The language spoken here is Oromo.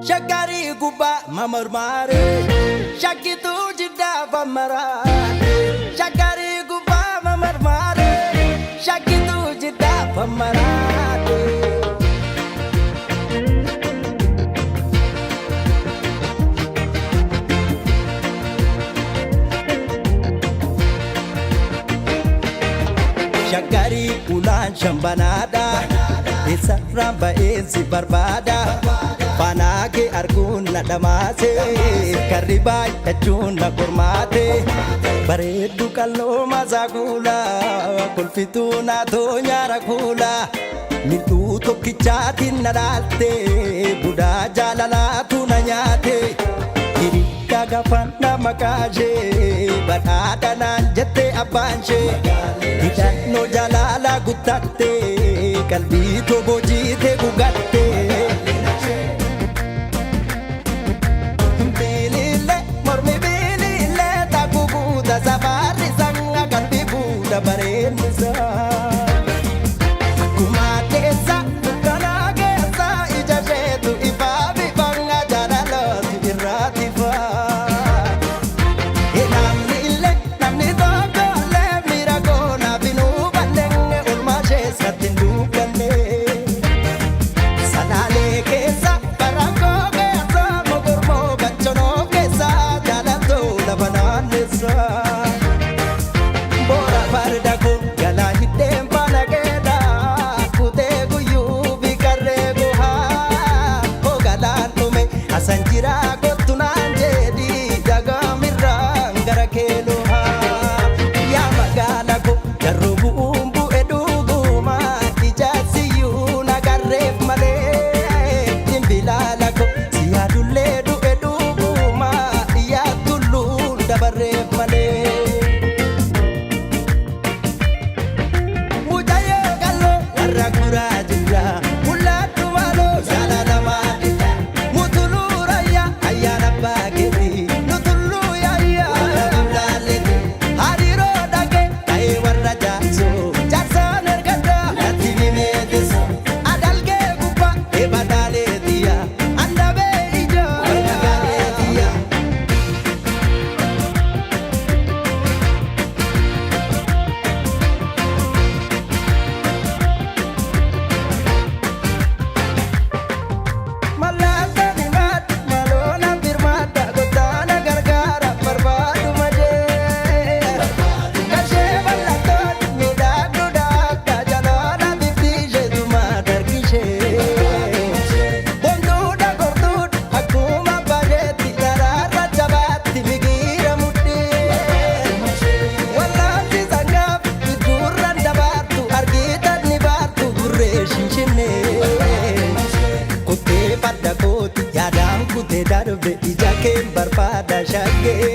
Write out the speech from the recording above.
Shakkarii gubbaa mamarmaaree shakkituu jiddaa bammaraa shakkarii gubbaa mamarmaaree shakkituu jiddaa bammaraa. Shakkarii ulaan shambanaadha. Isarraan ba'eensi barbaada. Faanaa kee arguun na dhamaase. Karri baay'achuun na qormaate. Bareeddu qalloo masaa kuula. Kolfituu naatoo nyaara kuula. Mil'uu tokkichaatiin na dhaalte. Budaa jaalalaatu na nyaate. Hirikkaa gaafannaa maqaa ishee. Badhaadha naan jette abbaan ishee. Hidhannoo jaalala guttatte. Qalbii toboo jiite gugatte. Bilile mormi bilile takku buuta safarri sanga qalbii buuta bareennisa. Akkuma keessa dukkana keessa ija isheetu ifaa bifanga jaalalooti irraati faa. Namni illee namni tokko illee miira koonaaf hin hubanne olmaa isheessatti hin dubbanne. Salaalee keessa barakkoo keessa mogormoo bachonoo keessa jaalatoo lafa naannessa. Boora farda kun galaa hidheen faana keedha kutee guyyuu fi qarree gohaa hoogalaan dhume asan jira kottu naan jedhi jagaamirraan gara keelohaa. Yaa magaala ko garuu bu'uun bu'e dhuguma ijaarsiyyuu nagarreef malee dhimbilaala ko si yaadullee du'e dhuguma iyyaatulluun dabarreef malee. Mucayyoo qalloo warra guraa jira mul'attu maaloo jaalalamaa dha mutuluu raayyaa ayyaana abbaa keetii nutulluu yaayyaa warra bulaalleeti hariiroo dhagee ta'ee warra jaarsoo jaarsaan ergaddaa natti ni meetisu adalgee gubbaa eeba dhaaleetiya andabee ijaa warra gaaleetiya. Mallattoo diimaadha maloona birmaadha gotaana gargaara barbaadu majee. Gashee mallattoon miidhagduudha akka jaloona bifti isheetuma dargishee. Bontuudha gortuudha akkuma bareetti daraarra jabaatti migiira mudhii. Wallaansi sangaaf gidduurraan dabaartu argitan ni baartu gurree shinshinnee. Kutee farda kooti yaadaan kutee darbe ija kee barbaada shaggee.